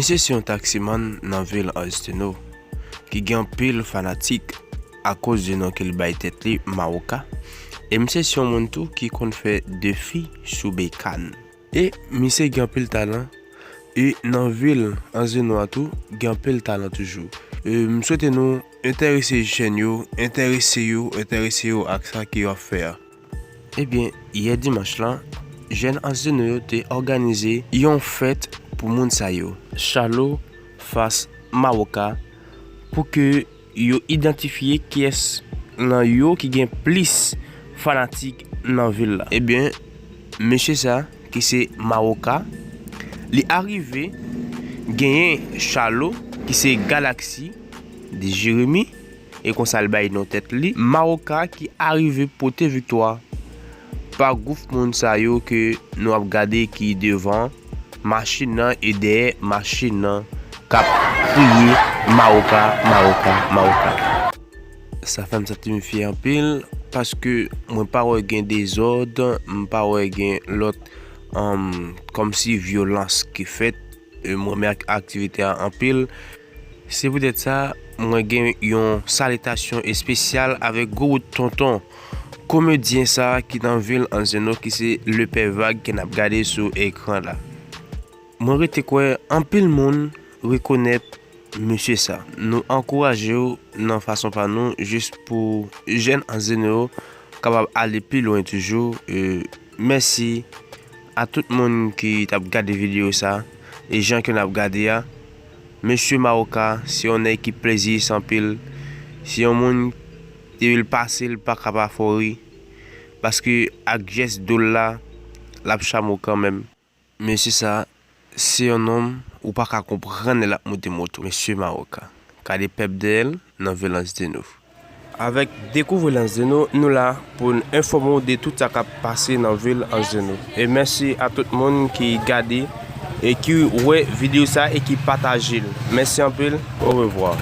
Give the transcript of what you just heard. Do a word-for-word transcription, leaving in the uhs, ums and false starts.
Misye se yon taksimann nan vil Anjeno ki gen anpil fanatik akoz de non ke l bay tèt li Mawoka. E misye se yon moun tou ki konn fè defi sou bekàn. E misye gen anpil talan. E nan vil Anjeno a tou, gen anpil talan toujou. E m swete nou enterese jèn yo, enterese yo, enterese yo ak sa ke yo ap fè a. Ebyen, yè dimanch lan, jèn Anjeno yo te òganize yon fèt pou moun sa yo, Chalo fas Mawoka, pou ke yo idantifye kiyès nan yo ki gen plis fanatik nan vil la. Ebyen, mesye sa, ki se Mawoka, li arive genyen Chalo, ki se Galaxy de Jeremi, e konsa l bay non tèt li. Mawoka ki arive pote viktwa pa gwoup moun sa yo ke nou ap gade ki devan machin nan e dèyè machin nan k ap kriye Mawoka, Mawoka, Mawoka. Sa fè m santi m fyè anpil, paske mwen pa wè gen dezòd, m pa wè gen lòt, um, kòmsi vyolans ki fèt. E m renmen ak-, aktivite a anpil. Se poutèt sa, mwen gen yon salitasyon espesyal avèk gwo bout tonton komedyen sa ki nan vil Anjeno, ki se Lepè Vag ke n ap gade sou ekran la. Mwen rete kwè anpil moun rekonèt mesye sa. Nou ankouraje w nan fason pa nou, jis pou jèn Anjeno yo kapab ale pi lwen toujou. E mèsi a tout moun ki t ap gade videyo sa, e jan ke n ap gade a. Mesye Mawoka, se yon nèg ki pleziyis anpil. Se yon moun, depi l pase, l pa ka pa fè w ri. Paske ak jès do l la, l ap chame w kanmenm. Mesye sa, se yon nonm ou pa ka konprann lè l ap monte moto. Mesye Mawoka, gade pèp dèyè l nan vil Anjeno. Avèk Dekouvri Anjeno, nou la pou n enfòme w de tout sa k ap pase nan vil Anjeno. E mèsi a tout moun ki gade e ki wè videyo sa e ki pataje l. Mèsi anpil. Orevwa.